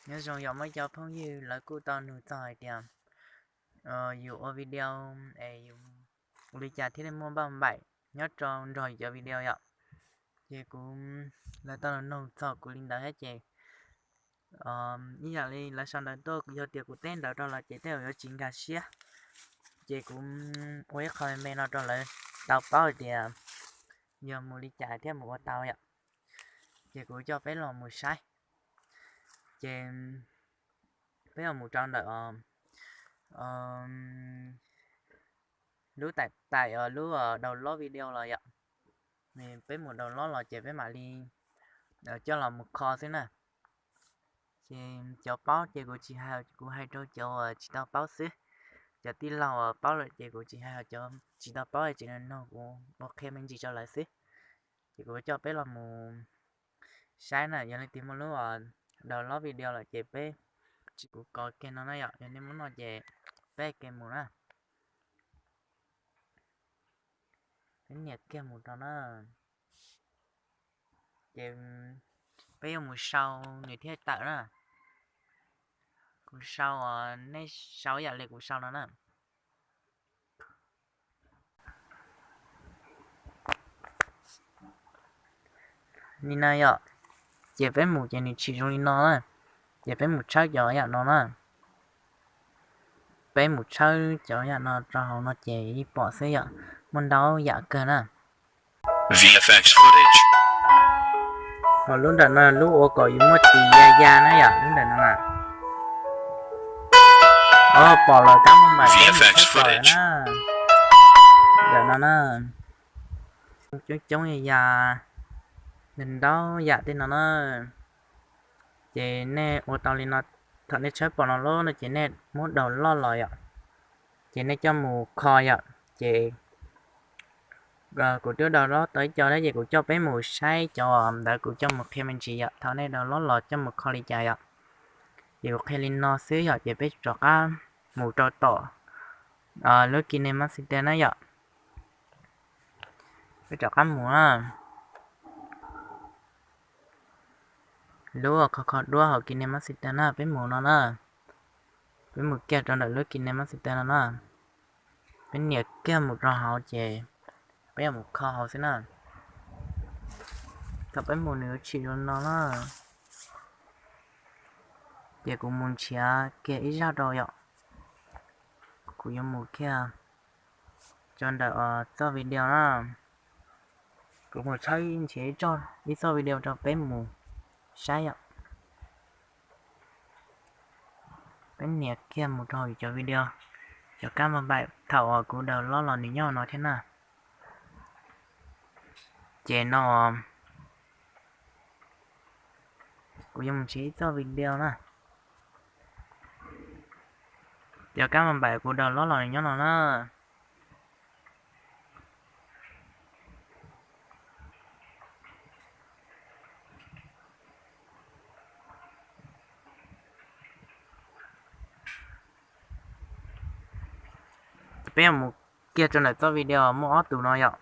Nyob zoo yog muaj cov phooj ywg lawv kuj tau nug txog hais tias yus ua video es yus ua li cas thiaj li muaj npauj npaim nyob rau nrog yus cov video yom. Ces kuv, lawv tau nug txog kuv li ntawd thiab ces ib yam li lawv sau ntawv tuaj yog tias kuv teb ntawv rau lawv ces tej zaum yuav tsis nkag siab. Ces kuv ua ib qho me me no rau lawv tau paub hais tias yog mus li cas thiaj mus ua tau yom. Ces kuv coj peb los mus saib. Ces peb yuav mus rau ntawm lub taim taim lub download video los yom. Peb mus download los ces peb mam li coj los mus kho xwb na. Ces cov paub ces kuv tsis hais, kuv hais rau cov uas tsis tau paub xwb. Cov tij laug uas paub lawm ces kuv tsis hais, cov tsis tau paub tsis nug kuv ua qhia me ntsis rau lawv xwb. Ces kuv coj peb los mus saib na, yog leej twg muaj lub download video lawm ces peb, tsis kuv kov kiag no na yom, yog nej muab no ces peb ke mus na. Peb nias kiag mus rau na. Ces peb yuav mus sau nws thiaj tawm na. Kuv sau, nej sau ib yam li kuv sau no na. Li no yom, ces peb mus ces nws tshwm zoo li no na. Ces peb mus tshawb cov yam no na. Peb mus tshawb cov yam no rau hauv no ces yeej pom xwb yom, muaj ntau yam kawg na. Ho lub ntawm no lub ua kom yus muaj tis ya ya na yom, lub ntawm no na. O, pom los kab mob npais na. Ntawm no na, coob coob ya ya, ntau yam tej no na. Ces nej ua tau li no, thaum nej tshawb pom no lawm no ces nej muab download los yom, ces nej coj mus kho yom. Ces kuv twb download tau ib co thiab ces kuv coj peb mus saib cov ntawd, kuv coj mus qhia me ntsis yom, thaum nej download los coj mus kho li cas yom. Ces kuv qhia li no xwb yom, ces peb rov qab mus rau tom lub KineMaster na yom. Peb rov qab mus na. Lub kho kho duab hauv KineMaster na, peb mus no na. Peb mus kiag rau ntawm lub KineMaster no na. Peb nias kiag mus rau hauv ces peb yuav mus kho hauv xwb na. Thaum peb mus nws yuav tshwm zoo no na. Ces kuv mus nrhiav kiag ib zaj rau yom. Kuv yuav mus kiag rau ntawm txoj video na. Kuv mus tshawb nrhiav ib txoj video rau peb mus saib yom. Peb nias kiag mus rau hauv cov video, cov kab mob npais thaum uas kuv download los nws nyob no thiab na. Ces no kuv yuav mus nrhiav ib txoj video na. Cov kab mob npais kuv download los nws nyob no na. Peb yuav mus kiag rau ntawm txoj video muaj ob tug no yom.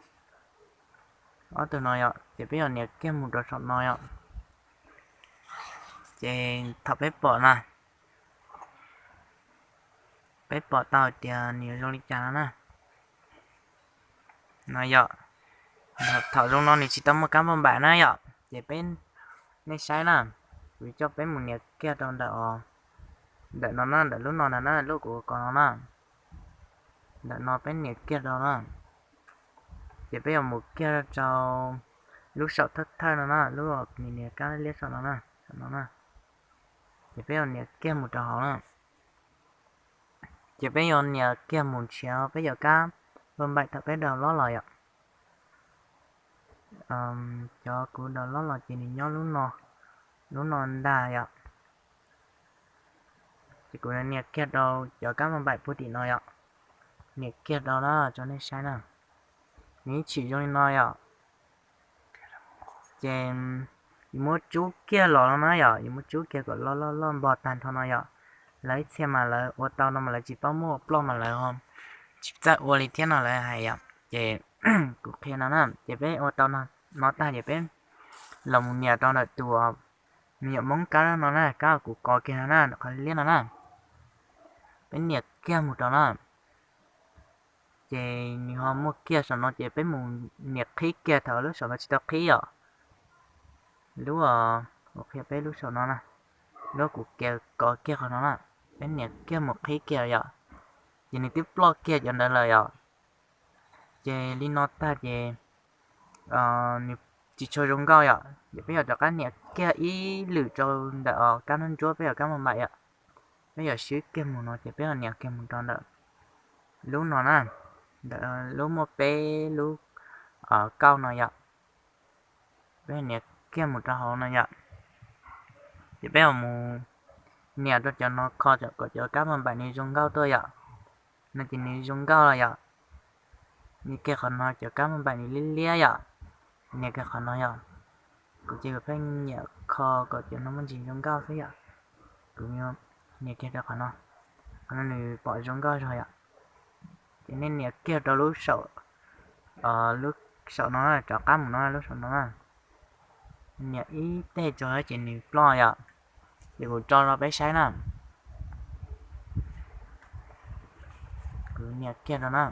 Ob tug no yom, ces peb yuav nias kiag mus rau saum no yom. Ces thaum peb pom na, peb pom tau hais tias nws yuav zoo li cas no na. No yom, thaum zoo no nws tsis tau muaj kab mob npais na yom, ces peb, nej saib na, kuv coj peb mus nias kiag rau ntawm, ntawm no na, ntawm lub no ntag na, lub kuv ua ko no na. Ntawm no peb nias kiag rau na. Ces peb yuav mus kiag rau lub saum thawj thawj no na, lub uas nws nias kab liab saum no na, saum no na. Ces peb yuav nias kiag mus rau hauv na. Ces peb yuav nias kiag mus nrhiav peb cov kab mob npais thaum peb download los yom. Cov kuv download los ces nws nyob lub no, lub no ntag yom. Ces kuv nias kiag rau cov kab mob npais puag tim no yom. Nias kiag rau na, rau nej saib na. Nws ib tshwm zoo li no yom. Ces yus muab tsub kiag los no na yom, yus muab tsub kiag kom loj loj loj npog tag nrho no yom. Lawv ib txhia mas lawv ua tau no mas lawv tsis paub muab ua ploj mas lawv tsis txawj ua li thiab no lawv hais yom. Ces kuv qhia no na, ces peb ua tau no tag ces peb los mus nias rau ntawm tus me nyuam Hmoob kab no na, kab kuv kov kiag no na, qhov liab no na, peb nias kiag mus rau na. Ces nws ho muaj kiag saum no ces peb mus nias qhib kiag thaum lub saum no tsis tau qhib yom. Lub, kuv qhia peb lub saum no na, lub kuv kov kiag qhov no na, peb nias kiag mus qhib kiag yom. Ces nws twb ploj kiag cov ntawd lawm yom. Ces li no tag ces nws tsis tshua zoo nkauj yom, ces peb yuav rov qab nias kiag ib lwm rau ntawm os kab nruab nruab peb yuav kab npauj npaim yom. Peb yuav swb kiag mus no ces peb yuav nias kiag mus rau ntawm lub no na, ntawm lub muaj peb lub kauj no yom. Peb nias kiag mus rau hauv no yom. Ces peb yuav mus nias rau cov no kho kom cov kab npauj npaim nws zoo nkauj tuaj yom. No ces nws zoo nkauj los yom. Nias kiag qhov no cov kab npauj npaim nws liab liab yom. Nias kiag qhov no yom. Kuv ces kuv pheej nyiam kho kom cov no muaj ntsis zoo nkauj xwb yom. Kuv nias kiag rau qhov no, qhov no nws pom zoo nkauj zog yom. Ces nej nias kiag rau lub saum, lub saum no, rov qab mus no lub saum no na. Nias ib teg tso ces nws ploj yom. Ces kuv tso rau peb saib na. Kuv nias kiag rau na.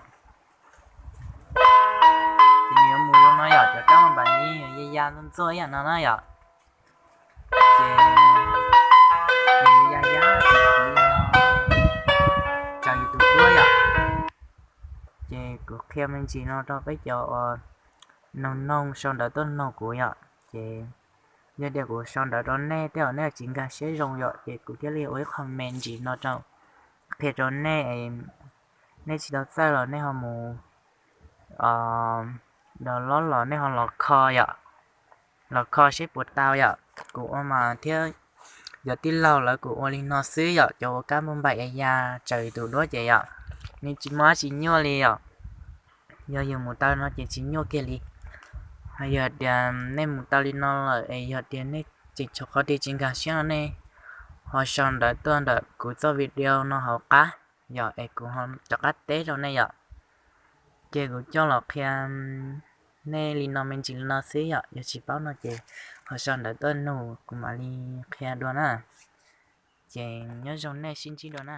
Ces nws yuav mus zoo no yom, cov kab npauj npaim nws ya ya ntxuaj ntxuaj ib yam no na yom. Ces nws ya ya, tsaws yus tus duab yom. Ces kuv qhia me ntsis no rau peb cov uas noog noog sau ntawv tuaj noog kuv yom. Ces yog tias kuv sau ntawv rau nej tej zaum nej tsis nkag siab zoo yom, ces kuv thiaj li ua ib qho me ntsis no rau, qhia rau nej, nej tsis tau txawj los nej ho mus download los nej ho los kho yom, los kho seb puas tau yom. Kuv ua mas thiab cov tij laug lawv kuj ua li no xwb yom, cov ua kab npauj npaim ya ya tsaws tus duab ces yom, nws tsis muaj dab tsi nyuaj li yom. Yog yus mus taw no ces tsis nyuaj kiag li. Ho yog tias nej mus taw li no lawm es yog tias nej tseem tshuav qhov twg tsis nkag siab no nej ho sau ntawv tuaj ntawm kuv txoj video no hauv qab yom, es kuv ho rov qab teb rau nej yom. Ces kuv coj los qhia nej li no me ntsis li no xwb yom, yog tsis paub no ces ho sau ntawv tuaj nug kuv mam li qhia dua na. Ces nyob zoo nej, sib ntsib dua na.